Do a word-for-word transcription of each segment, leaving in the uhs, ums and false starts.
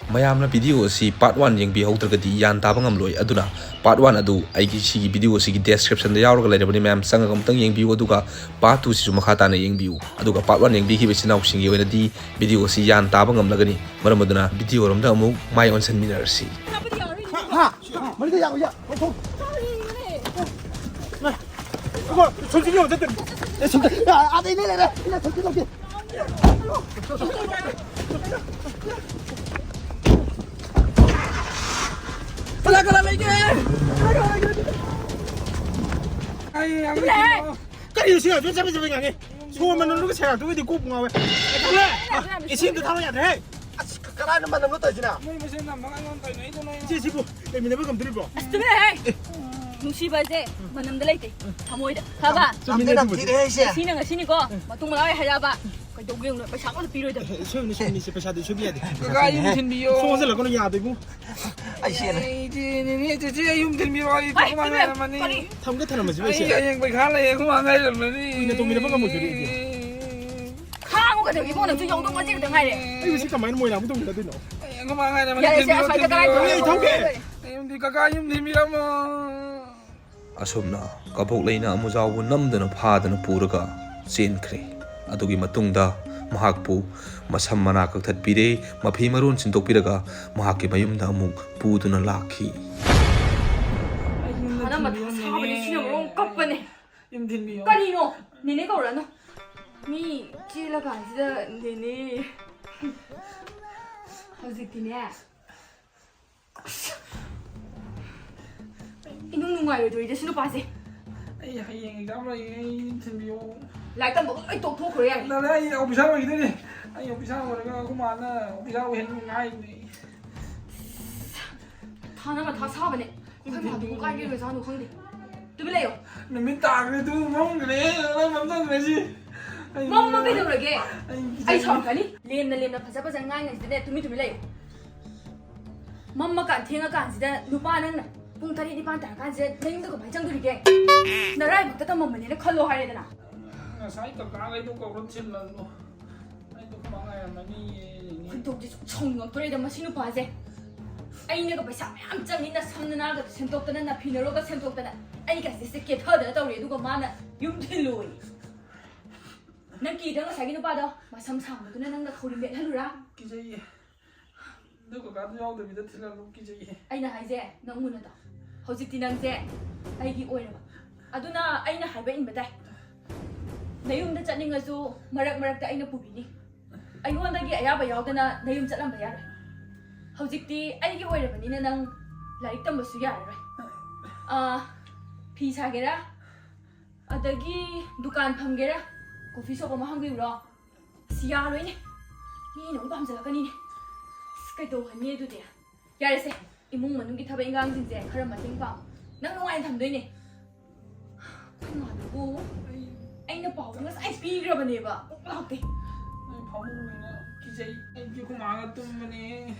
ꯃꯌꯥꯝꯅ video ꯑꯁꯤ part one ꯌꯦꯡꯕꯤꯍꯧꯗ꯭ꯔꯒꯗꯤ ꯒ꯭ꯌꯥꯟ ꯇꯥꯕ ꯉꯝꯂꯣꯏ꯫ ꯑꯗꯨꯅ part one ꯑꯗꯨ ꯑꯩꯒꯤ ꯁꯤꯒꯤ video ꯑꯁꯤꯒꯤ descriptionꯗ ꯌꯥꯎꯔꯒ ꯂꯩꯔꯕꯅꯤ, ꯃꯌꯥꯝ ꯆꯪꯉꯒ ꯑꯃꯨꯛꯇꯪ ꯌꯦꯡꯕꯤꯌꯨ꯫ ꯑꯗꯨꯒ part twoꯁꯤꯁꯨ ꯃꯈꯥ ꯇꯥꯅ ꯌꯦꯡꯕꯤꯌꯨ꯫ ꯑꯗꯨꯒ part one ꯌꯦꯡꯕꯤꯈꯤꯕ ꯏꯆꯤꯟ ꯏꯅꯥꯎꯁꯤꯡꯒꯤ ꯑꯣꯏꯅꯗꯤ video ꯑꯁꯤ ꯒ꯭ꯌꯥꯟ ꯇꯥꯕ ꯉꯝꯂꯒꯅꯤ꯫ ꯃꯔꯝ ꯑꯗꯨꯅ videoꯔꯣꯝꯗ ꯑꯃꯨꯛ ꯃꯥꯏ ꯑꯣꯟꯁꯤꯟꯃꯤꯟꯅꯔꯁꯤ꯫ ꯍꯥ? ꯃꯔꯤꯗ ꯌꯥꯎ, ꯌꯥ, ꯂꯧꯊꯣꯛ꯫ ꯏꯕꯣ, ꯁꯣꯝꯁꯤꯗꯤ ꯌꯦꯡꯉꯣ, ꯆꯠꯇꯣꯏꯅꯤ꯫ ꯑꯦ, ꯁꯣꯝꯗ, ꯑ, ꯑꯥꯗ ꯏꯅꯦ ꯂꯩꯔꯦ꯫ ꯏꯅꯦ, ꯁꯣꯝꯗ ꯂꯧꯒꯦ꯫ ꯀꯅꯥ ꯀꯅꯥ ꯂꯩꯒꯦ? ꯀꯅꯥ ꯀꯅꯥ ꯂꯩꯒꯦ? ꯑꯩ ꯌꯥꯝ ꯏꯕꯨꯡꯉꯣ! ꯀꯔꯤꯅꯣ ꯁꯤ? ꯆꯠꯄ ꯆꯠꯄ ꯉꯥꯡꯉꯦ꯫ ꯁꯣꯔ ꯃꯅꯝꯗꯨꯒ ꯁꯦꯒꯥꯛꯇꯨꯒꯗꯤ ꯀꯣꯛ ꯉꯥꯎꯋꯦ꯫ ꯏꯕꯨꯡꯉꯣ! ꯑꯦꯁꯤ ꯑꯝꯇ ꯊꯥꯕ ꯌꯥꯗ꯭ꯔꯦꯍꯦ꯫ ꯑꯁ, ꯀꯅꯥꯅ ꯃꯅꯝꯅꯣ ꯇꯧꯔꯤꯁꯤꯅ? ꯃꯣꯏ ꯃꯁꯦꯟ ꯅꯝꯕ ꯑꯉꯥꯡ ꯇꯧꯅꯩꯗꯣ ꯅꯣꯏ꯫ ꯏꯆꯦ, ꯁꯤꯕꯨ ꯂꯩꯃꯤꯟꯅꯕ ꯉꯝꯗꯣꯔꯤꯕ꯭ꯔꯣ? ꯑꯁ, ꯇꯨꯃꯤꯟ ꯂꯩꯍꯦ! ꯅꯨꯡꯁꯤꯕꯁꯦ ꯃꯅꯝꯗ ꯂꯩꯇꯦ, ꯊꯃꯣꯏꯗ꯫ ꯈꯪꯉꯕ? ꯆꯨꯝꯃꯤꯅꯦ ꯑꯗꯨꯕꯨꯗꯤ꯫ ꯉꯁꯤꯅ ꯉꯁꯤꯅꯤꯀꯣ, ꯃꯇꯨꯡ ꯃꯅꯥꯎ ꯑꯩ ꯍꯥꯏꯔꯛꯑꯕ, ꯀꯩꯗꯧꯒꯦ ꯌꯦꯡꯉꯨꯅꯦ, ꯄꯩꯁꯥ ꯑꯃꯇ ꯄꯤꯔꯣꯏꯗꯕꯅꯤ꯫ ꯑꯦ, ꯁꯣꯏꯕꯅꯤ, ꯁꯣꯏꯕꯅꯤ, ꯏꯆꯦ, ꯄꯩꯁꯥꯗꯤ ꯁꯣꯏꯕ ꯌꯥꯗꯦ꯫ ꯀꯀꯥ, ꯌꯨꯝ ꯊꯤꯟꯕꯤꯌꯣ꯫ ꯁꯣꯝ ꯑꯣꯟꯁꯤꯜꯂꯛꯀꯅꯨ, ꯌꯥꯗꯦꯕꯨ꯫ ꯑꯩ ꯆꯦꯜꯂꯦ꯫ ꯑꯩ ꯆꯦ-, ꯅꯦꯅꯦ, ꯆꯦꯆꯦ, ꯑꯩ ꯌꯨꯝ ꯊꯤꯟꯕꯤꯔꯣ, ꯑꯩ ꯍꯥꯏ, ꯈꯨꯃꯥꯡ ꯇꯨꯃꯤꯟ ꯂꯩꯌꯨ, ꯉꯥꯏꯔꯝꯃꯅꯤ꯫ ꯀꯔꯤ? ꯊꯝꯒꯦ ꯊꯅꯝꯃꯁꯤꯕꯨ ꯑꯩ ꯏꯆꯦ꯫ ꯍꯌꯦꯡ ꯄꯩꯈꯥ ꯂꯩꯌꯦ, ꯈꯨꯃꯥꯡ ꯉꯥꯏꯔꯝꯃꯅꯤ꯫ ꯀꯨꯏꯅ ꯇꯣꯡꯃꯤꯟꯅꯕ ꯉꯝꯃꯣꯏꯗꯣꯔꯤ ꯏꯆꯦ꯫ ꯈꯥꯡꯉꯨ ꯀꯩꯗꯧꯒꯦ? ꯏꯕꯨꯡꯉꯣ, ꯅꯪꯁꯨ ꯌꯥꯎꯗꯧ ꯃꯆꯦ ꯈꯛꯇ ꯉꯥꯏꯔꯦ꯫ ꯑꯩꯕꯨ ꯁꯤ ꯀꯃꯥꯏꯅ ꯃꯣꯏꯔꯥꯡꯕꯨꯛ ꯇꯣꯡꯃꯤꯟꯅꯗꯣꯏꯅꯣ? ꯑꯩ ꯈꯨꯃꯥꯡ ꯉꯥꯏꯔꯝꯃꯅꯤ, ꯌꯥꯔꯦ, ꯁꯦ, ꯊꯤꯟꯕꯤꯔꯣ, ꯑꯁ꯭ꯋꯥꯏꯗ ꯀꯗꯥꯏ ꯊꯤꯟꯕꯤꯔꯣ꯫ ꯑꯩ ꯊꯧꯒꯦ꯫ ꯑꯩ ꯌꯨꯝꯗꯤ ꯀꯀꯥ ꯌꯨꯝ ꯊꯤꯟꯕꯤꯔꯝꯃꯣ꯫ ꯑꯁꯨꯝꯅ ꯀꯕꯣꯛ ꯂꯩꯅ ꯑꯃꯨꯖꯥꯎꯕꯨ ꯅꯝꯗꯨꯅ ꯐꯥꯗꯨꯅ ꯄꯨꯔꯒ ꯆꯦꯟꯈ꯭ꯔꯦ꯫ ꯑꯗꯨꯒꯤ ꯃꯇꯨꯡꯗ ꯃꯍꯥꯛꯄꯨ ꯃꯁꯝ ꯃꯅꯥ ꯀꯛꯊꯠꯄꯤꯔꯦ, ꯃꯐꯤ ꯃꯔꯣꯟ ꯁꯤꯟꯗꯣꯛꯄꯤꯔꯒ ꯃꯍꯥꯛꯀꯤ ꯃꯌꯨꯝꯗ ꯑꯃꯨꯛ ꯄꯨꯗꯨꯅ ꯂꯥꯛꯈꯤ꯫ ꯃꯊꯥ ꯁꯥꯕꯅꯦ, ꯁꯤꯅ ꯃꯔꯣꯟ ꯀꯞꯄꯅꯦ꯫ ꯌꯨꯝ ꯊꯤꯟꯕꯤꯌꯣ꯫ ꯀꯔꯤꯅꯣ? ꯅꯦꯅꯦ ꯀꯧꯔꯛꯑꯅꯨ꯫ ꯃꯤ ꯆꯦꯜꯂꯀꯥꯟꯁꯤꯗ ꯅꯦꯅꯦ꯫ ꯍꯧꯖꯤꯛꯇꯤꯅꯦ, ꯏꯅꯨꯡ ꯅꯨꯡꯉꯥꯏꯔꯣꯏꯗꯣꯔꯤꯗ ꯁꯤ ꯅꯨꯄꯥꯁꯦ꯫ ꯑꯩ ꯍꯌꯦꯡ exam ꯂꯩꯌꯦ, ꯑꯩ ꯊꯤꯟꯕꯤꯌꯣ꯫ ꯂꯥꯏꯔꯤꯛ ꯇꯝꯕꯒ ꯂꯣꯏ ꯇꯣꯛꯊꯣꯛꯈ꯭ꯔꯣ ꯌꯥꯔꯦ꯫ ꯅꯪ ꯑꯩ officer ꯑꯣꯏꯈꯤꯗꯣꯏꯅꯦ꯫ ꯑꯩ officer ꯑꯣꯏꯔꯒ ꯑꯩꯈꯣꯏ ꯃꯥꯅ officer ꯑꯣꯏꯍꯟꯅꯤꯡꯉꯦ ꯍꯥꯏꯕꯅꯦ꯫ ꯊꯥꯅ ꯃꯊꯥ ꯁꯥꯕꯅꯦ꯫ ꯑꯩꯈꯣꯏ ꯃꯥꯗꯨꯕꯨ ꯀꯥꯏ ꯂꯩꯈ꯭ꯔꯖꯥꯠꯅꯣ ꯈꯪꯗꯦ꯫ ꯇꯨꯃꯤꯟ ꯂꯩꯌꯣ꯫ ꯅꯨꯃꯤꯠ ꯇꯥꯈ꯭ꯔꯦ, ꯑꯗꯨ ꯃꯝꯈ꯭ꯔꯦ, ꯂꯣꯏ ꯃꯝꯁꯤꯟꯈ꯭ꯔꯦ ꯁꯤ꯫ ꯑꯩ ꯃꯝꯃ ꯀꯩꯗꯧꯔꯒꯦ? ꯑꯩ ꯑꯩ ꯁꯥꯎꯔꯛꯀꯅꯤ꯫ ꯂꯦꯝꯅ ꯂꯦꯝꯅ ꯐꯖ ꯐꯖꯅ ꯉꯥꯡꯉꯤꯉꯩꯁꯤꯗꯅꯦ ꯇꯨꯃꯤꯟ ꯇꯨꯃꯤꯟ ꯂꯩꯌꯨ꯫ ꯃꯝꯃꯀꯥꯟ ꯊꯦꯡꯉꯀꯥꯟꯁꯤꯗ ꯅꯨꯄꯥ ꯅꯪꯅ ꯄꯨꯡ ꯇꯔꯦꯠ ꯅꯤꯄꯥꯟ ꯇꯥꯔꯀꯥꯟꯁꯤꯗ ꯅꯌꯨꯝꯗ ꯀꯃꯥꯏꯅ ꯆꯪꯗꯣꯔꯤꯒꯦ? ꯅꯔꯥꯏꯕꯛꯇ ꯇꯝꯃꯝꯕꯅꯦꯅ ꯈꯜꯂꯣ ꯍꯥꯏꯔꯦꯗꯅ꯫ ꯉꯁꯥꯏ ꯀꯀꯥꯈꯩꯗꯣ ꯀꯧꯔ ꯊꯤꯜꯂꯕꯅꯣ? ꯑꯩꯗꯣ ꯈꯨꯃꯥꯡ ꯉꯥꯏꯔꯝꯃꯅꯤꯌꯦ꯫ ꯈꯣꯏꯗꯧꯁꯦ ꯁꯨꯝ ꯁꯥꯎꯅꯤꯡꯉꯛꯇꯣꯔꯦꯗ ꯃꯁꯤ ꯅꯨꯄꯥꯁꯦ꯫ ꯑꯩꯅꯒ ꯄꯩꯁꯥ ꯃꯌꯥꯝ ꯆꯪꯉꯤ, ꯅꯁꯝ ꯅꯅꯥꯒꯗꯣ ꯁꯦꯝꯗꯣꯛꯇꯅ, ꯅꯐꯤ ꯅꯔꯣꯜꯒ ꯁꯦꯝꯗꯣꯛꯇꯅ, ꯑꯩꯒꯁꯦ ꯀꯦꯊꯗꯅ ꯇꯧꯔꯤ, ꯑꯗꯨꯒ ꯃꯥꯅ ꯌꯨꯝ ꯊꯤꯜꯂꯣꯌꯦ꯫ ꯅꯪ ꯀꯤꯗ꯭ꯔꯥ ꯉꯁꯥꯏꯒꯤ ꯅꯨꯄꯥꯗꯣ? ꯃꯁꯝ ꯁꯥꯡꯕꯗꯨꯅ ꯅꯪꯅ ꯈꯧꯔꯤ ꯃꯦꯠꯍꯜꯂꯨꯔꯥ? ꯀꯤꯖꯩꯌꯦ꯫ ꯑꯗꯨ ꯀꯀꯥꯗꯨ ꯌꯥꯎꯗꯕꯤꯗ ꯊꯤꯜꯍꯜꯂꯨ, ꯀꯤꯖꯩꯌꯦ꯫ ꯑꯩꯅ ꯍꯥꯏꯁꯦ ꯅꯪ ꯃꯨꯟꯅ ꯇꯥꯎ꯫ ꯍꯧꯖꯤꯛꯇꯤ ꯅꯪꯁꯦ ꯑꯩꯒꯤ ꯑꯣꯏꯔꯕ꯫ ꯑꯗꯨꯅ ꯑꯩꯅ ꯍꯥꯏꯕ ꯏꯟꯕ ꯇꯥꯏ꯫ ꯅꯌꯨꯝꯗ ꯆꯠꯅꯤꯡꯉꯁꯨ ꯃꯔꯛ ꯃꯔꯛꯇ ꯑꯩꯅ ꯄꯨꯕꯤꯅꯤ꯫ ꯑꯩꯉꯣꯟꯗꯒꯤ ꯑꯌꯥꯕ ꯌꯥꯎꯗꯅ ꯅꯌꯨꯝ ꯆꯠꯂꯝꯕ ꯌꯥꯔꯣꯏ꯫ ꯍꯧꯖꯤꯛꯇꯤ ꯑꯩꯒꯤ ꯑꯣꯏꯔꯕꯅꯤꯅ ꯅꯪ ꯂꯥꯏꯔꯤꯛ ꯇꯝꯕꯁꯨ ꯌꯥꯔꯔꯣꯏ꯫ ꯑꯥ, ꯐꯤ ꯁꯥꯒꯦꯔꯥ? ꯑꯗꯒꯤ ꯗꯨꯀꯥꯟ ꯐꯝꯒꯦꯔꯥ? ꯀꯣꯐꯤ ꯁꯣꯞ ꯑꯃ ꯍꯥꯡꯕꯤꯕ꯭ꯔꯣ? ꯑꯁ, ꯌꯥꯔꯣꯏꯅꯦ꯫ ꯃꯤꯅ ꯑꯃꯨꯛ ꯄꯥꯝꯖꯜꯂꯛꯀꯅꯤꯅꯦ꯫ ꯑꯁ, ꯀꯩꯗꯧꯍꯟꯅꯤ ꯑꯗꯨꯗꯤ? ꯌꯥꯔꯦꯁꯦ, ꯏꯃꯨꯡ ꯃꯅꯨꯡꯒꯤ ꯊꯕꯛ ꯏꯪꯈꯥꯡꯁꯤꯡꯁꯦ ꯈꯔ ꯃꯇꯦꯡ ꯄꯥꯡꯉꯨ꯫ ꯅꯪ ꯅꯨꯡꯉꯥꯏꯅ ꯊꯝꯗꯣꯏꯅꯦ꯫ ꯑꯩꯈꯣꯏ ꯃꯥꯗꯨꯕꯨ ꯑꯩꯅ ꯄꯥꯎꯗꯤ ꯉꯁꯥꯏ ꯄꯤꯈ꯭ꯔꯕꯅꯦꯕ, ꯀꯣꯛ ꯂꯥꯛꯇꯦ꯫ ꯑꯩ ꯐꯃꯨꯡꯅꯤꯅ ꯀꯤꯖꯩ꯫ ꯑꯩꯗꯤ ꯑꯩꯈꯣꯏ ꯃꯥꯒ ꯇꯨꯝꯕꯅꯦ꯫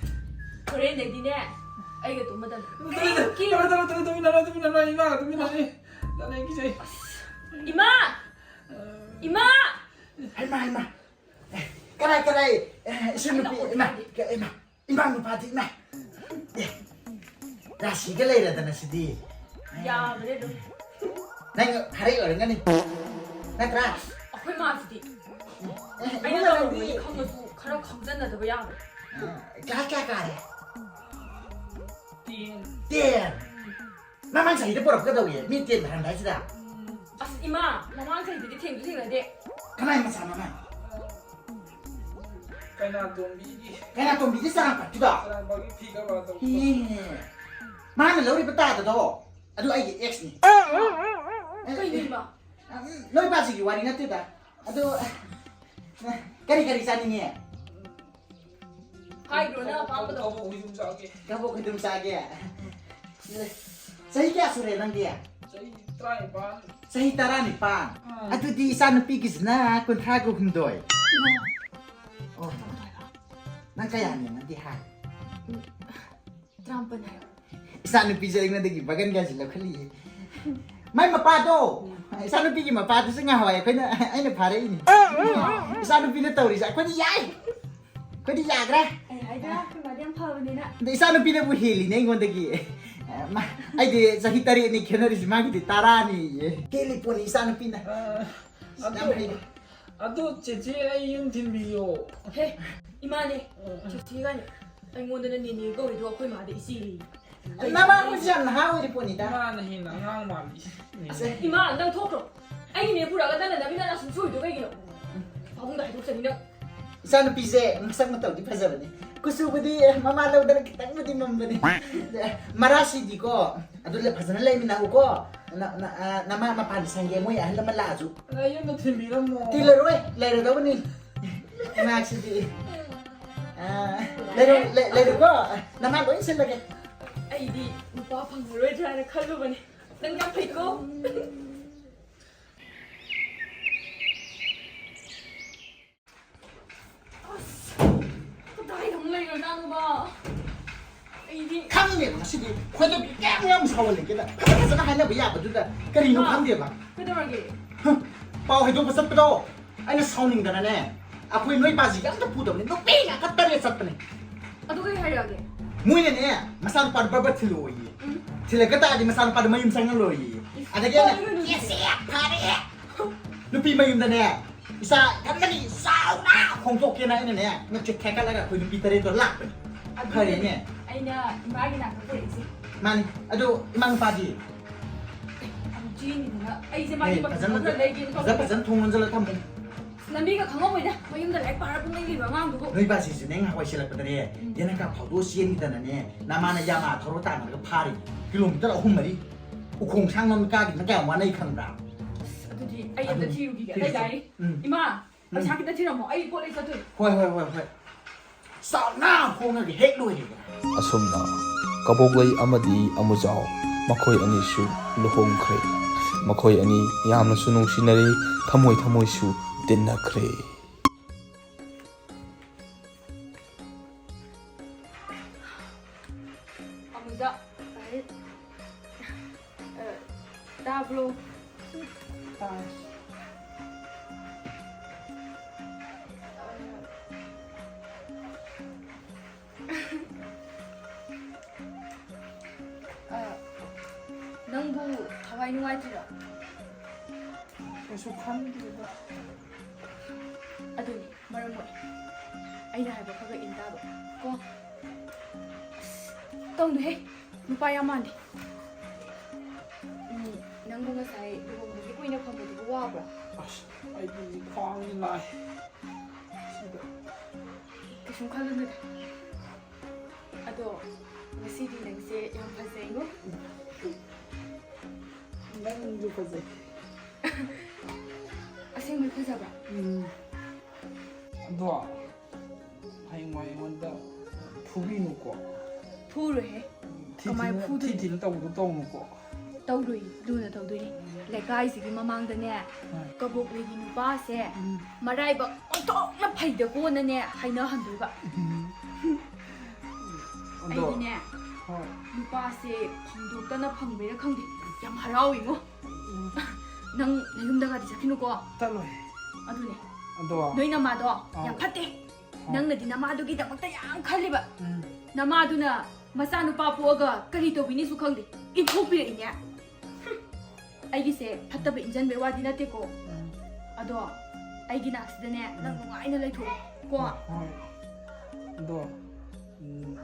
ꯍꯣꯔꯦꯟꯗꯩꯗꯤꯅꯦ, ꯑꯩꯒ ꯇꯨꯝꯃꯗꯕꯅꯦ꯫ ꯇꯨꯃꯤꯟꯅ, ꯇꯨꯃꯤꯟꯅ, ꯇꯨꯃꯤꯟꯅ, ꯇꯨꯃꯤꯟꯅ, ꯇꯨꯃꯤꯟꯅ, ꯏꯃꯥꯒ ꯇꯨꯃꯤꯟꯅꯅꯤ꯫ ꯇꯜꯂꯦ, ꯀꯤꯖꯩ꯫ ꯏꯃꯥ! ꯏꯃꯥ! ꯍꯩꯃꯥ, ꯍꯩꯃꯥ꯫ ꯑꯦ, ꯀꯗꯥꯏ, ꯀꯗꯥꯏ? ꯑꯦ, ꯏꯆꯟ ꯅꯨꯄꯤ, ꯏꯃꯥ, ꯏꯃꯥ, ꯏꯃꯥ ꯅꯨꯄꯥꯗꯤ, ꯏꯃꯥ꯫ ꯑꯦ, ꯔꯥꯁꯤꯒ ꯂꯩꯔꯗꯅ ꯁꯤꯗꯤ꯫ ꯌꯥꯕꯅꯦ ꯑꯗꯨꯝ꯫ ꯅꯪ ꯍꯔꯩ ꯑꯣꯏꯔꯝꯒꯅꯤ꯫ ꯅꯠꯇ꯭ꯔꯥ? ꯑꯩꯈꯣꯏ ꯃꯥꯁꯤꯗꯤ꯫ ꯑꯦ, ꯑꯩꯅ ꯏꯃꯥ ꯅꯪꯗꯤ ꯇꯧꯔꯝꯕꯅꯤ ꯈꯪꯉꯁꯨ ꯈꯔ ꯈꯪꯖꯟꯅꯗꯕ ꯌꯥꯕꯅꯦ꯫ ꯑ, ꯀ꯭ꯂꯥꯁ ꯀꯌꯥ ꯀꯥꯔꯦ? Ten꯫ Ten? ꯃꯃꯥꯡ ꯆꯍꯤꯗ ꯄꯨꯔꯛꯀꯗꯧꯏ, ꯃꯤ ten ꯊꯥꯔꯝꯗꯥꯏꯁꯤꯗ꯫ ꯑꯁ, ꯏꯃꯥ, ꯃꯃꯥꯡ ꯆꯍꯤꯗꯗꯤ ꯊꯦꯡꯁꯨ ꯊꯦꯡꯅꯗꯦ꯫ ꯀꯅꯥꯏ ꯃꯆꯥꯅꯣ ꯃꯥ? ꯀꯩꯅꯥꯇꯣꯝꯕꯤꯒꯤ꯫ ꯀꯩꯅꯥꯇꯣꯝꯕꯤꯒꯤ ꯆꯥꯔꯥꯡꯄꯥꯠꯀꯤꯗꯣ? ꯆꯥꯔꯥꯡꯄꯥꯠꯀꯤ ꯐꯤ ꯀꯔꯕꯥꯔ ꯇꯧꯕ꯫ ꯏꯍꯦ꯫ ꯃꯥꯅ ꯂꯧꯔꯤꯕ ꯇꯥꯗꯗꯣ, ꯑꯗꯨ ꯑꯩꯒꯤ ex ꯅꯤ꯫ ꯀꯩꯅꯣ ꯏꯃꯥ? ꯎꯝ, ꯅꯣꯏ ꯄꯥꯁꯤꯒꯤ ꯋꯥꯔꯤ ꯅꯠꯇꯦꯗ꯫ ꯑꯗꯣ, ꯀꯔꯤ ꯀꯔꯤ ꯆꯥꯅꯤꯡꯉꯤ? ꯍꯥꯏꯈ꯭ꯔꯣ ꯅꯪ ꯑꯄꯥꯝꯕꯗꯣ꯫ ꯀꯕꯣꯛ ꯍꯨꯏꯗꯨꯝ ꯆꯥꯒꯦ꯫ ꯀꯕꯣꯛ ꯍꯨꯏꯗꯨꯝ ꯆꯥꯒꯦ꯫ ꯆꯍꯤ ꯀꯌꯥ ꯁꯨꯔꯦ ꯅꯪꯗꯤ? ꯆꯍꯤ ꯇꯔꯥꯅꯤꯄꯥꯟ꯫ ꯆꯍꯤ ꯇꯔꯥꯅꯤꯄꯥꯟ? ꯑꯥ꯫ ꯑꯗꯨꯗꯤ ꯏꯆꯥ ꯅꯨꯄꯤꯒꯤꯁꯤꯅ ꯀꯨꯟꯊ꯭ꯔꯥꯒ ꯍꯨꯝꯗꯣꯏ꯫ ꯏꯃꯥ꯫ ꯑꯣ꯫ ꯅꯪ ꯀꯌꯥꯅꯦ ꯅꯪꯗꯤ ꯍꯥꯏ? ꯇꯔꯥꯃꯥꯄꯟ ꯍꯥꯏꯌꯣ꯫ ꯏꯆꯥ ꯅꯨꯄꯤꯁꯦ ꯑꯩꯉꯣꯟꯗꯒꯤ ꯕꯒꯟꯒꯥꯁꯤ ꯂꯧꯈꯠꯂꯤꯌꯦ꯫ ꯃꯥꯏ ꯃꯄꯥꯗꯣ, ꯏꯆꯥ ꯅꯨꯄꯤꯒꯤ ꯃꯄꯥꯗꯨꯁꯨ ꯉꯍꯥꯟꯋꯥꯏ ꯑꯩꯈꯣꯏꯅ, ꯑꯩꯅ ꯐꯥꯔꯛꯏꯅꯤ꯫ ꯏꯆꯥ ꯅꯨꯄꯤꯅ ꯇꯧꯔꯤꯁꯦ ꯑꯩꯈꯣꯏꯅ ꯌꯥꯏ꯫ ꯑꯩꯈꯣꯏꯗꯤ ꯌꯥꯈ꯭ꯔꯦ꯫ ꯑꯩ ꯍꯥꯏꯗ꯭ꯔꯥ, ꯑꯩꯈꯣꯏ ꯃꯥꯗꯤ ꯌꯥꯝ ꯐꯕꯅꯤꯅ꯫ ꯑꯗ ꯏꯆꯥꯅꯨꯄꯤꯅꯕꯨ ꯍꯦꯜꯂꯤꯅꯦ ꯑꯩꯉꯣꯟꯗꯒꯤ꯫ ꯑꯦ, ꯃꯥ, ꯑꯩꯗꯤ ꯆꯍꯤ ꯇꯔꯦꯠꯅꯤ ꯈꯦꯠꯅꯔꯤꯁꯤ, ꯃꯥꯒꯤꯗꯤ ꯇꯔꯥꯅꯤꯌꯦ꯫ ꯍꯦꯜꯂꯤ ꯄꯣꯠꯅꯤ ꯏꯆꯥꯅꯨꯄꯤꯅ꯫ ꯑ, ꯌꯥꯝ ꯑꯗꯨ, ꯍꯩ꯫ ꯑꯗꯨ ꯆꯦꯆꯦ ꯑꯩ ꯌꯨꯝ ꯊꯤꯟꯕꯤꯌꯣ꯫ ꯍꯦ, ꯏꯃꯥꯅꯦ꯫ ꯑ꯫ ꯆꯦꯆꯦ ꯀꯥꯏꯅ꯫ ꯑꯩꯉꯣꯟꯗꯅ ꯅꯦꯅꯦ ꯀꯧꯔꯤꯗꯣ, ꯑꯩꯈꯣꯏ ꯃꯥꯗ ꯏꯆꯦ꯫ ꯅꯃꯥ ꯑꯩꯈꯣꯏꯁꯦ ꯌꯥꯝ ꯅꯍꯥ ꯑꯣꯏꯔꯤ ꯄꯣꯠꯅꯤꯗ꯫ ꯏꯃꯥꯅ ꯍꯦꯟꯅ ꯑꯉꯥꯡ ꯃꯥꯜꯂꯤ꯫ ꯑꯁ, ꯏꯃꯥ, ꯅꯪ ꯊꯣꯛꯈ꯭ꯔꯣ꯫ ꯑꯩꯒꯤꯅꯦ ꯄꯨꯔꯛꯑꯒ ꯅꯪꯅ ꯅꯃꯤꯠ ꯅꯅꯥ ꯁꯨꯝ ꯁꯣꯏꯗꯣ ꯀꯩꯒꯤꯅꯣ? ꯄꯥꯕꯨꯡꯗ ꯍꯥꯏꯗꯣꯛꯆꯅꯤ ꯅꯪ꯫ ꯏꯆꯥꯅꯨꯄꯤꯁꯦ ꯃꯁꯛ ꯃꯇꯧꯗꯤ ꯐꯖꯕꯅꯤ꯫ ꯀꯨꯆꯨꯕꯨꯗꯤ ꯃꯃꯥ ꯂꯧꯗꯅ ꯈꯤꯇꯪꯕꯨꯗꯤ ꯃꯝꯕꯅꯤ꯫ ꯃꯔꯥꯁꯤꯗꯤꯀꯣ, ꯑꯗꯨ ꯂ-, ꯐꯖꯅ ꯂꯩꯃꯤꯟꯅꯧꯀꯣ꯫ ꯅ-, ꯅ-, ꯑ, ꯅꯃꯥ ꯃꯄꯥꯟꯗ ꯁꯪꯒꯦ, ꯃꯣꯏ ꯑꯍꯜ ꯂꯃꯟ ꯂꯥꯛꯑꯁꯨ꯫ ꯑꯗ ꯌꯨꯝꯗ ꯊꯤꯟꯕꯤꯔꯝꯃꯣ꯫ ꯊꯤꯜꯂꯔꯣꯏ, ꯂꯩꯔꯗꯧꯕꯅꯤ꯫ ꯏꯃꯥꯁꯤꯗꯤ꯫ ꯑ, ꯂꯩꯔꯣ, ꯂꯩ-, ꯂꯩꯔꯣꯀꯣ꯫ ꯅꯃꯥ ꯂꯣꯏ ꯁꯤꯜꯂꯒꯦ꯫ ꯑꯩꯗꯤ ꯅꯨꯄꯥ ꯐꯪꯉꯔꯣꯏꯗ꯭ꯔꯥ ꯍꯥꯏꯅ ꯈꯜꯂꯨꯕꯅꯤ꯫ ꯅꯪ ꯌꯥꯝ ꯐꯩꯀꯣ꯫ ꯑꯁ, ꯀꯗꯥꯏꯗ ꯑꯃꯨꯛ ꯂꯩꯈ꯭ꯔꯖꯥꯠꯅꯣꯕ? ꯑꯩꯗꯤ ꯈꯪꯗꯦ, ꯉꯁꯤꯗꯤ ꯈꯣꯏꯗꯧ ꯀꯌꯥꯝ ꯌꯥꯝ ꯁꯥꯎꯍꯜꯂꯒꯦꯗ꯫ ꯐꯖ ꯐꯖꯅ ꯍꯥꯏꯅꯕ ꯌꯥꯕꯗꯨꯗ ꯀꯔꯤꯅꯣ ꯃꯥ ꯈꯪꯗꯦꯕ꯫ ꯀꯩꯗꯧꯔꯒꯦ? ꯍꯝ, ꯄꯥꯎ ꯍꯥꯏꯗꯣꯛꯄ ꯆꯠꯄꯗꯣ ꯑꯩꯅ ꯁꯥꯎꯅꯤꯡꯗꯅꯅꯦ, ꯑꯩꯈꯣꯏ ꯅꯣꯏ ꯄꯥꯁꯤꯒ ꯑꯝꯇ ꯄꯨꯗꯕꯅꯦ, ꯅꯨꯄꯤ ꯉꯥꯛꯇ ꯇꯔꯦꯠ ꯆꯠꯄꯅꯦ꯫ ꯑꯗꯨ ꯀꯩ ꯍꯥꯏꯔꯛꯑꯒꯦ? ꯃꯣꯏꯅꯅꯦ, ꯃꯆꯥꯅꯨꯄꯥꯗꯣ ꯕꯔ ꯕꯔ ꯊꯤꯜꯂꯛꯑꯣꯌꯦ꯫ ꯎꯝ꯫ ꯊꯤꯜꯂꯛꯄ ꯇꯥꯔꯗꯤ ꯃꯆꯥꯅꯨꯄꯥꯗꯣ ꯃꯌꯨꯝ ꯆꯪꯍꯜꯂꯣꯏꯌꯦ꯫ ꯏꯁ, ꯑꯗꯒꯤ ꯑꯩꯅ, ꯀꯩꯅꯣ ꯑꯗꯨꯗꯤ? "ꯏꯁ, ꯐꯔꯦ꯫ ꯅꯨꯄꯤ ꯃꯌꯨꯝꯗꯅꯦ, ꯏꯆꯥ ꯏꯊꯟꯗꯒꯤ ꯆꯥꯎꯅ ꯍꯣꯡꯗꯣꯛꯀꯦꯅ ꯑꯩꯅꯅꯦ, ꯉꯛꯆꯤꯠ ꯊꯦꯛꯀꯠꯂꯒ ꯑꯩꯈꯣꯏ ꯅꯨꯄꯤ ꯇꯔꯦꯠꯇꯣ ꯂꯥꯛꯄꯅꯦ꯫ ꯑꯗꯨ ꯐꯔꯦꯅꯦ꯫ ꯑꯩꯅ ꯏꯃꯥꯒꯤ ꯅꯥꯛꯇ ꯄꯨꯔꯛꯏꯁꯦ꯫ ꯃꯥꯅꯤ꯫ ꯑꯗꯨ ꯏꯃꯥ ꯅꯨꯄꯥꯗꯤ? ꯌꯥꯝ ꯆꯦꯟꯈꯤꯗꯅ ꯑꯩꯁꯦ ꯃꯥꯒꯤ ꯑꯦ, ꯃꯇꯝ ꯐꯖꯅ ꯈꯔ ꯂꯩꯒꯦꯅ ꯐꯖ ꯇꯧꯕꯅꯦ꯫ ꯐꯖꯅ ꯊꯣꯡ ꯂꯣꯟꯁꯤꯜꯂ ꯊꯝꯃꯨ꯫ ꯂꯝꯕꯤꯒ ꯈꯪꯉꯝꯃꯣꯏꯗ, ꯃꯌꯨꯝꯗ ꯂꯥꯏꯔꯤꯛ ꯄꯥꯔ ꯄꯨꯡꯂꯩ ꯂꯩꯕ ꯑꯉꯥꯡꯗꯨꯕꯨ꯫ ꯅꯣꯏ ꯕꯥꯁꯤꯁꯨꯅꯦ, ꯉꯥꯏꯍꯥꯛ ꯋꯥꯏꯁꯤꯜꯂꯛꯄꯗꯅꯦ, ꯎꯝ꯫ ꯌꯦꯅꯈꯥ ꯐꯥꯎꯗꯣꯛꯑ ꯆꯦꯟꯈꯤꯗꯅꯅꯦ, ꯅꯃꯥꯅ ꯌꯥꯝꯃ ꯊꯧꯔ ꯇꯥꯟꯅꯔꯒ ꯐꯥꯔꯤ꯫ ꯀꯤꯂꯣꯃꯤꯇꯔ ꯑꯍꯨꯝ ꯃꯔꯤ꯫ ꯎꯈꯣꯡ ꯁꯥꯡꯅ ꯀꯥꯈꯤꯕꯅ ꯀꯌꯥꯝ ꯋꯥꯅꯩ ꯈꯪꯕ꯭ꯔꯥ? ꯑꯁ, ꯑꯗꯨꯗꯤ ꯑꯩ ꯑꯝꯇ ꯑꯗꯨꯅꯤ꯫ ꯊꯤꯔꯨꯈꯤꯒꯦ, ꯊꯤꯔꯨꯆꯣ꯫ ꯑꯇꯩ ꯂꯥꯏꯔꯤ꯫ ꯎꯝ꯫ ꯏꯃꯥ, ꯎꯝ꯫ ꯄꯩꯁꯥ ꯈꯤꯇ ꯊꯤꯔꯝꯃꯣ, ꯑꯩ ꯄꯣꯠ ꯂꯩ ꯆꯠꯇꯣꯏꯅꯦ꯫ ꯍꯣꯏ, ꯍꯣꯏ, ꯍꯣꯏ, ꯍꯣꯏ꯫ ꯆꯥꯎꯅ ꯍꯣꯡꯉꯒ ꯍꯦꯛ ꯂꯣꯏꯔꯦꯗꯅ꯫ ꯑꯁꯨꯝꯅ ꯀꯕꯣꯛꯂꯩ ꯑꯃꯗꯤ ꯑꯃꯨꯖꯥꯎ ꯃꯈꯣꯏ ꯑꯅꯤꯁꯨ ꯂꯨꯍꯣꯡꯈ꯭ꯔꯦ꯫ ꯃꯈꯣꯏ ꯑꯅꯤ ꯌꯥꯝꯅꯁꯨ ꯅꯨꯡꯁꯤꯅꯔꯦ, ꯊꯃꯣꯏ ꯊꯃꯣꯏꯁꯨ ꯇꯤꯟꯅꯈ꯭ꯔꯦ꯫ ꯑꯃꯨꯖꯥꯎ, ꯑ, ꯇꯥꯕ꯭ꯔꯣ? ꯇꯥꯏ꯫ ꯑ, ꯅꯪꯕꯨ ꯊꯋꯥꯏ ꯅꯨꯡꯉꯥꯏꯇ꯭ꯔꯤꯔꯣ? ꯀꯩꯁꯨ ꯈꯟꯗꯦꯗ꯫ ꯑꯗꯨꯅꯤ ꯃꯔꯝ ꯃꯣꯛꯑꯦ꯫ ꯑꯩꯅ ꯍꯥꯏꯕ ꯈꯔ ꯈꯔ ꯏꯟ ꯇꯥꯕ ꯀꯣ꯫ ꯑꯁ, ꯇꯧꯅꯨꯍꯦ, ꯅꯨꯄꯥ ꯌꯥꯝ ꯃꯥꯟꯗꯦ꯫ ꯎꯝ, ꯅꯪꯕꯨ ꯉꯁꯥꯏ ꯂꯨꯍꯣꯡꯕꯒꯤ ꯀꯨꯏꯅ ꯐꯝꯕꯗꯨꯕꯨ ꯋꯥꯕ꯭ꯔꯥ? ꯑꯁ, ꯑꯩꯗꯤ ꯈ꯭ꯋꯥꯡꯁꯦ ꯅꯥꯏ꯫ ꯁꯤꯗ꯫ ꯀꯩꯁꯨꯝ ꯈꯜꯂꯨꯅꯨꯗ꯫ ꯑꯗꯣ ꯉꯁꯤꯗꯤ ꯅꯪꯁꯦ ꯌꯥꯝ ꯐꯖꯩꯉꯣ꯫ ꯅꯪꯁꯨ ꯐꯖꯩ꯫ ꯑꯁꯦꯡꯕꯩ ꯐꯖꯕ꯭ꯔꯥ? ꯎꯝ꯫ ꯑꯗꯣ ꯍꯌꯦꯡꯋꯥꯏ ꯑꯩꯉꯣꯟꯗ ꯐꯨꯕꯤꯅꯨꯀꯣ꯫ ꯐꯨꯔꯣꯏꯍꯦ꯫ ꯊꯤ ꯀꯃꯥꯏ ꯊꯤꯅ, ꯊꯤ ꯐꯨꯗꯣꯏꯅꯣ? ꯊꯤꯅ ꯇꯧꯕꯗꯣ ꯇꯧꯅꯨꯀꯣ꯫ ꯇꯧꯔꯨꯏ, ꯂꯨꯅ ꯇꯧꯗꯣꯏꯅꯤ꯫ ꯂꯩꯀꯥꯏꯁꯤꯒꯤ ꯃꯃꯥꯡꯗꯅꯦ, ꯍꯣꯏ꯫ ꯀꯕꯣꯛꯂꯩꯒꯤ ꯅꯨꯄꯥꯁꯦ ꯎꯝ꯫ ꯃꯔꯥꯏꯕꯛ ꯑꯣꯟꯊꯣꯛꯅ ꯐꯩꯗꯀꯣꯅꯅꯦ ꯍꯥꯏꯅꯍꯟꯗꯣꯏꯕ꯫ ꯎꯝ꯫ ꯑꯗꯣ, ꯑꯩꯗꯤꯅꯦ, ꯍꯣꯏ꯫ ꯅꯨꯄꯥꯁꯦ ꯐꯪꯗꯣꯛꯇꯅ ꯐꯪꯕꯩꯔꯥ ꯈꯪꯗꯦ, ꯌꯥꯝ ꯍꯔꯥꯎꯏꯉꯣ꯫ ꯎꯝ꯫ ꯅꯪ ꯅꯌꯨꯝꯗꯒꯗꯤ ꯆꯠꯈꯤꯅꯨꯀꯣ꯫ ꯆꯠꯂꯣꯏ꯫ ꯑꯗꯨꯅꯦ꯫ ꯑꯗꯣ, ꯅꯣꯏ ꯅꯃꯥꯗꯣ ꯑꯥꯎ꯫ ꯌꯥꯝ ꯐꯠꯇꯦ꯫ ꯑꯥꯎ꯫ ꯅꯪꯅꯗꯤ ꯅꯃꯥꯗꯨꯒꯤꯗꯃꯛꯇ ꯌꯥꯝ ꯈꯜꯂꯤꯕ꯫ ꯎꯝ꯫ ꯅꯃꯥꯗꯨꯅ ꯃꯆꯥꯅꯨꯄꯥ ꯄꯣꯛꯑꯒ ꯀꯔꯤ ꯇꯧꯕꯤꯅꯤꯁꯨ ꯈꯪꯗꯦ, ꯏꯟꯊꯣꯛꯄꯤꯔꯛꯏꯅꯦ꯫ ꯍꯨꯝ꯫ ꯑꯩꯒꯤꯁꯦ ꯐꯠꯇꯕ ꯏꯟꯖꯟꯕꯩ ꯋꯥꯗꯤ ꯅꯠꯇꯦꯀꯣ꯫ ꯎꯝ꯫ ꯑꯗꯣ ꯑꯩꯒꯤ ꯅꯥꯛꯁꯤꯗꯅꯦ ꯅꯪ ꯎꯝ꯫ ꯅꯨꯡꯉꯥꯏꯅ ꯂꯩꯊꯣꯛꯑꯣ ꯀꯣ꯫ ꯍꯣꯏ꯫ ꯑꯗꯣ, ꯎꯝ,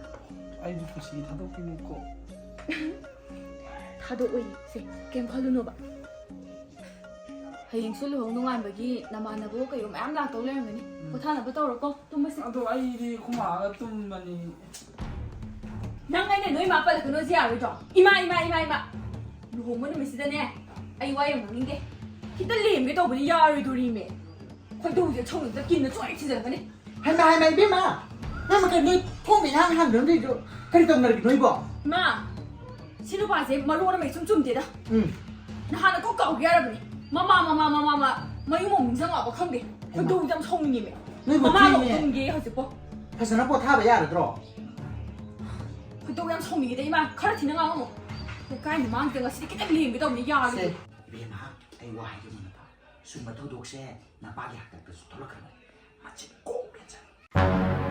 ꯑꯩꯕꯨ ꯄꯨꯟꯁꯤꯒꯤ ꯊꯥꯗꯣꯛꯄꯤꯅꯨꯀꯣ꯫ ꯊꯥꯗꯣꯛꯑꯣꯏ, ꯁꯦ, ꯀꯩꯝ ꯈꯜꯂꯨꯅꯣꯕ꯫ ꯍꯌꯦꯡꯁꯨ ꯂꯨꯍꯣꯡ ꯅꯣꯡꯉꯥꯟꯕꯒꯤ ꯅꯃꯥꯟꯅꯕ ꯀꯩꯒꯨꯝꯕ ꯃꯌꯥꯝ ꯂꯥꯛꯇꯧ ꯂꯩꯔꯝꯒꯅꯤ꯫ ꯎꯝ꯫ ꯄꯣꯊꯥꯅꯕ ꯇꯧꯔꯣꯀꯣ, ꯇꯨꯝꯃꯁꯤ꯫ ꯑꯗꯣ ꯑꯩꯗꯤ ꯈꯨꯃꯥꯒ ꯇꯨꯝꯃꯅꯤ꯫ ꯅꯪ ꯑꯩꯅ ꯅꯣꯏ ꯃꯥ ꯄꯜꯂꯛꯀꯅꯣꯁꯦ ꯌꯥꯔꯣꯏꯗ꯭ꯔꯣ? ꯏꯃꯥ, ꯏꯃꯥ, ꯏꯃꯥ, ꯏꯃꯥ! ꯂꯨꯍꯣꯡꯕ ꯅꯨꯃꯤꯠꯁꯤꯗꯅꯦ, ꯑꯩ ꯋꯥ ꯌꯥꯝ ꯉꯥꯡꯅꯤꯡꯗꯦ꯫ ꯈꯤꯇ ꯂꯦꯝꯒꯦ ꯇꯧꯕꯅꯤ, ꯌꯥꯔꯣꯏꯗꯣꯔꯤꯃꯦ꯫ ꯈꯣꯏꯗꯧꯁꯦ ꯁꯥꯎꯅꯤꯡꯗ ꯀꯤꯟꯅ ꯆꯣꯏ ꯊꯤꯖꯤꯜꯂꯛꯀꯅꯤ꯫ ꯍꯩꯃꯥ, ꯍꯩꯃꯥ, ꯏꯕꯦꯝꯃ! ꯅꯪ ꯃꯈꯩ ꯅꯣꯏ ꯊꯣꯡ ꯃꯌꯥ ꯍꯥꯡꯗꯅ ꯂꯩꯗꯣ ꯀꯔꯤ ꯇꯧꯅꯔꯒꯦ ꯅꯣꯏꯕꯣ? ꯏꯃꯥ! ꯁꯤ ꯅꯨꯄꯥꯁꯦ ꯃꯔꯣꯟ ꯑꯃ ꯏꯆꯨꯝ ꯆꯨꯝꯗꯦꯗ꯫ ꯎꯝ꯫ ꯅꯍꯥꯟꯅ ꯀꯣꯛ ꯀꯥꯎꯒꯦ ꯌꯥꯔꯕꯅꯤ꯫ ꯃꯃꯥ, ꯃꯃꯥ, ꯃꯃꯥ, ꯃꯃꯥ, ꯃꯌꯨꯝ ꯑꯃꯨꯛ ꯅꯤꯡꯁꯤꯡꯉꯛꯑꯕ ꯈꯪꯗꯦ꯫ ꯍꯩꯃꯥ꯫ ꯈꯣꯏꯗꯧ ꯌꯥꯝ ꯁꯥꯎꯅꯤꯡꯉꯦꯃꯦ꯫ ꯅꯣꯏꯕꯨ ꯃꯃꯥ ꯊꯦꯡꯉꯦ꯫ ꯂꯧꯊꯣꯛꯑꯝꯒꯦ ꯍꯧꯖꯤꯛꯄꯣ꯫ ꯐꯖꯅ ꯄꯣꯊꯥꯕ ꯌꯥꯔꯗ꯭ꯔꯣ? ꯈꯣꯏꯗꯧ ꯌꯥꯝ ꯁꯥꯎꯅꯤꯡꯉꯤꯗ ꯏꯃꯥ꯫ ꯈꯔ ꯊꯤꯅ ꯉꯥꯡꯉꯝꯃꯣ꯫ ꯂꯩꯀꯥꯏ ꯃꯃꯥꯡꯁꯤꯗ ꯉꯁꯤꯗꯤ ꯈꯤꯇꯪ ꯂꯦꯝꯒꯦ ꯇꯧꯕꯅꯤ, ꯌꯥꯔꯣꯏꯗꯣꯔꯤ꯫ ꯁꯦ꯫ ꯏꯕꯦꯝꯃ, ꯑꯩ ꯋꯥ ꯍꯥꯏꯒꯦ ꯃꯨꯟꯅ ꯇꯥꯎ꯫ ꯁꯨꯝꯕ ꯊꯧꯗꯣꯛꯁꯦ ꯅꯄꯥꯒꯤ ꯍꯥꯛꯇꯛꯇꯁꯨ ꯊꯣꯛꯂꯛꯀꯅꯨ꯫ ꯃꯆꯤꯟ ꯀꯣꯛ ꯃꯦꯠꯆꯔꯦ꯫